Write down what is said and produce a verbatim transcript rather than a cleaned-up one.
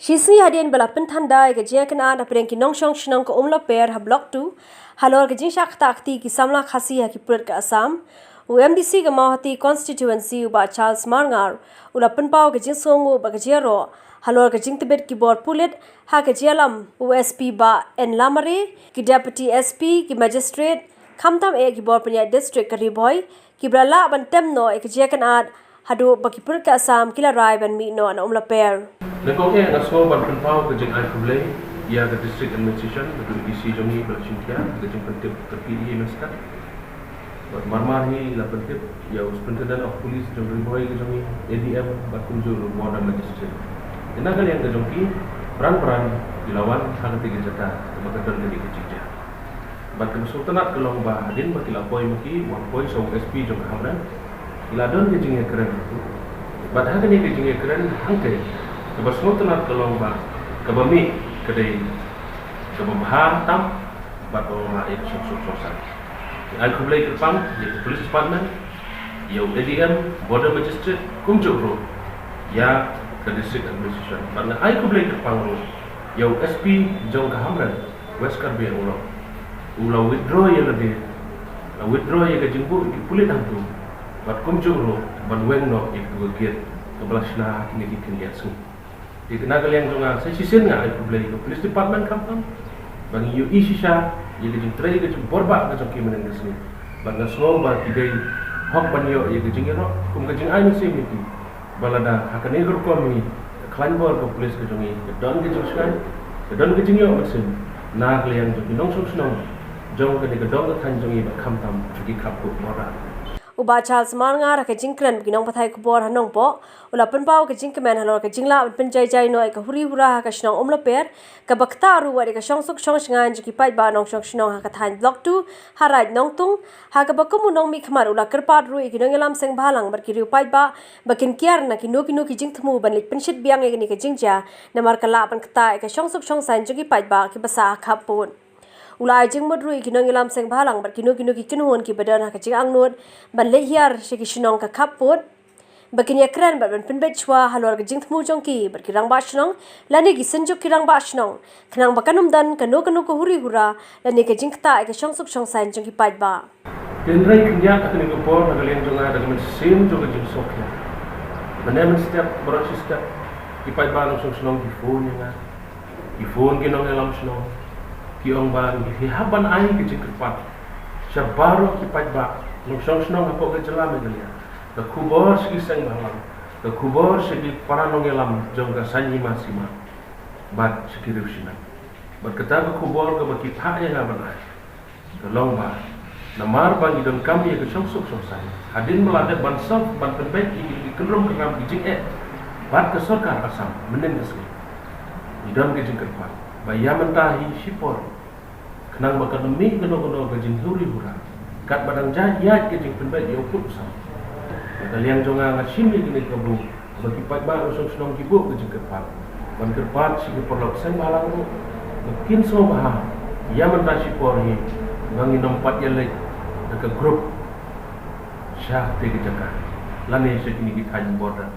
Shisngi hadien ba la pynthanda ïa ka jingïakynad hapdeng ki nongshong shnong ka Umlaper ha Block two halor ka jingshah ktah kti ki samla Khasi ha ki pulit ka Assam, u MDC ka Mawhati Constituency, u Bah Charles Marngar, u la pynpaw ka jingsngewnguh bad ka jingïaroh halor ka jingtbit ki bor pulit ha ka jingïalam u SP Bah N Lamare, ki Deputy SP, ki Magistrate, khamtam eh ki bor pynïaid District ka Ri Bhoi, kiba la lah ban tem noh ïa ka jingïakynad haduh ba ki pulit ka Assam ki la rai ban mih noh na Umlaper. Nyngkong eh nga sngew ban pynpaw ka jingai khublei ïa ka District Administration bad u ADC jong ngi ba la shim khia ka jingpyntip kyrkieh hi mynstep. Bad marmar hi la pyntip ïa u Superintendent of Police jong Ri Bhoi ka jong ngi, ADM bad kumjuh ruh Border Magistrate. Ïa na ka liang ka jong ki, bran bran ki la wan ha kata ka jaka kaba ka don kane ka jingjia. Bad kaba sngewtynnat ka long ba hadien ba ki la poi ma ki, wan poi sha u SP jong ka Hamren, ki la don ka jingïakren. Bad ha kane ka jingïakren hangtei, kaba sngewtynnat ka long ba kaba mih ka dei kaba bha tam bad ba ong ha ïa ka shongsuk shongsaiñ. Ai khublei kyrpang ïa ka Police Department, ïa u ADM, Border Magistrate, kumjuh ruh ïa ka District Administration. Bad nga ai khublei kyrpang ruh ïa u SP jong ka Hamren, West Karbi Anglong, u la withdraw ïa lade, la withdraw ïa ka jingbuh ki pulit hangtu, bad kumjuh ruh ban weng noh ïa katu ka gate kaba la shna ha kine ki khyndiat sngi. Te na ka liang jong nga sa shisien nga ai khublei ïa ka Police Department khamtam ba ngi ïohi shisha ïa ka jingtrei ka jingborbah ka jong ki mynne ka sngi. Bad nga sngew ba ki dei hok ban ïoh ïa ka jingïaroh kum ka jingai mynsiem ïa ki. Ba lada ha kane ka rukom ngi ka khlaiñ bor ka police ka jong ngi ka don ka jingshngaiñ, ka don ka jingïoh mynsiem na ka liang jong ki nongshong shnong jong kane ka dong ka thaiñ jong ngi bad khamtam ha ki khappud border. U Bah Charles Marngar ha ka jingkren bad ki nongpathai khubor ha Nongpoh u la pynpaw ka jingkmen halor ka jinglah ban pynjai jai noh ïa ka huri hura ha ka shnong Umlaper, kaba ktah ruh wat ïa ka shongsuk shongshngaiñ jong ki paidbah nongshong shnong ha ka thaiñ Block two ha Raid Nongtung, ha kaba kum u nongmihkhmat u la kyrpad ruh ïa ki nongïalam seng bhalang bad ki riew paidbah ba kin kiar na kino kino ki jingthmu ban leit pynshit biang ïa kane ka jingjia, namar ka lah ban ktah ïa ka shongsuk shongsaiñ jong ki paidbah kiba sah ha khappud. U la ai jingmut ruh ïa ki nongïalam seng bhalang bad kino kino ki kynhun kiba don ha ka jingangnud ban leit hiar sha ki shnong ka khappud, ba kin ïakren bad ban pynbeit shuwa halor ka jingthmu jong ki bad ki rangbah shnong lane ki synjuk ki rangbah shnong, khnang ba kan ym don kano kano ka huri hura lane ka jingktah ïa ka shongsuk shongsaiñ jong ki paidbah. Hynrei khyndiat ha kane ka por na ka liang jong nga da ka mynsiem jong ka jingsngewkhia. Mynne mynstep baroh shi step ki paidbah nongshong shnong ki phone ïa nga, ki phone ki nongïalam shnong, ki ong ba ngi hap ban ai ka jingkyrpad sha baroh ki paidbah nongshong shnong hapoh ka jylla Meghalaya, ka khubor sha ki seng bhalang, ka khubor sha ki para nongïalam jong ka saiñ hima sima bad sha ki riew shimet. Bad kata ka khubor kaba ki phah ïa nga ban ai ka long ba namar ba ngi donkam ïa ka shongsuk shongsaiñ, hadien ba la dep ban sop ban pynbeit ïa ki kynrum kynram ki jingeh bad ka sorkar Assam mynne ka sngi, ngi don ka jingkyrpad ba ïa mynta hi shipor, khnang ba kan ym mih kano kano ka jinghuri hura katba dang jait ïaid ka jingpynbeit ïa u pud u sam. Na ka liang jong nga, nga shim ïa kine ki kabu ba ki paidbah nongshong shnong ki buh ka jingkyrpad ban kyrpad sha ki paralok seng bhalang ruh ba kin sngewbha ïa mynta shipor hi ba ngin ym pat ïaleit da ka group sha kata ka jaka lane sha kine ki thaiñ border.